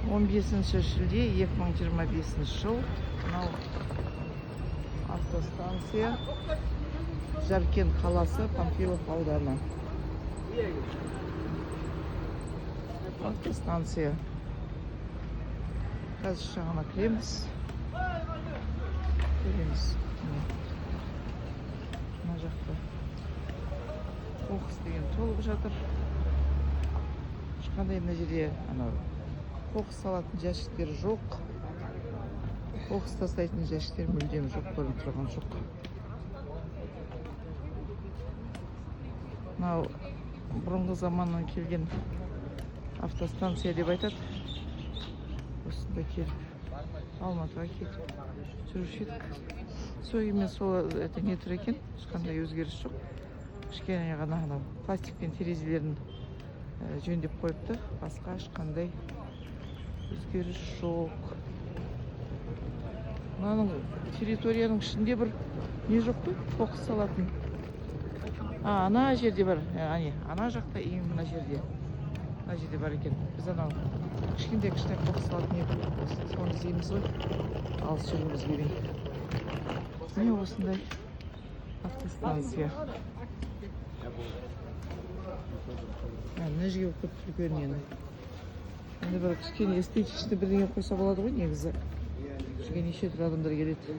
15 шілде 2025 жыл. Мынау автостанция, Жаркент қаласы, Панфилов ауданы. Автостанция. Қазір жағына кіреміз. Көреміз. Міне. Мына жақта қоқыс деген толып жатыр. Ешқандай мына жерде анау қоқыс салатын жәшіктер жоқ. Қоқыс тастайтын жәшіктер мүлдем жоқ, көрініп тұрған жоқ. Мынау бұрынғы заманнан келген автостанция деп айтады. Осында келіп Алматыға кетіп жүруші едік. Сол күймен сол это не тұр екен, ешқандай өзгеріс жоқ. Кішкене ғана анау пластикпен терезелерін жөндеп қойыпты, басқа ешқандай өзгеріс жоқ. Мынаның территорияның ішінде бір не жоқ қой, қоқыс салатын. А, ана жерде бар, әне, ана жақта и мына жерде. Мына жерде бар екен. Біз анау кішкентай кішкентай қоқыс салатын не соны іздейміз ғой. Алыс жүргіміз келмей. Міне осындай автостанция. Мына жерге көп үлкен нені. Енді бір кішкене эстетичный бірдеңе қойса болады ғой негізі. Жерге неше түрлі адамдар келеді.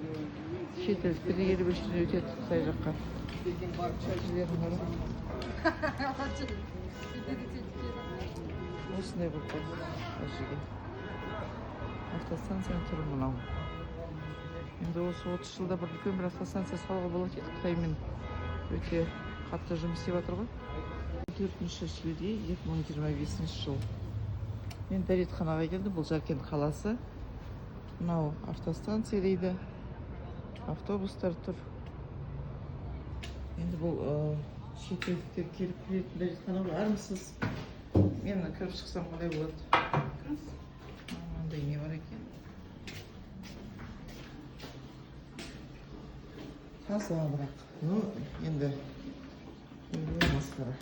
Шетелдіктер де келіп осы жерден өтеді Қытай жаққа. Жерлердің бәрі осындай болып қойды осы жерге. Автостанцияның түрі мынау. Енді осы 30 жылда бір үлкен бір автостанция салуға болады еді. Қытаймен өте қатты жұмыс істеп жатыр ғой. 4 шілде 2025 жыл. Мен дәретханаға келдім. Бұл Жаркент қаласы. Мынау автостанция дейді. Автобустар тұр. Енді бұл шетелдіктер келіп кіретін дәретхана ғой. Армысыз? Мен кіріп шықсам қалай болады? Мынандай не бар екен? Таза бірақ. Ну, енді ойбай, масқара.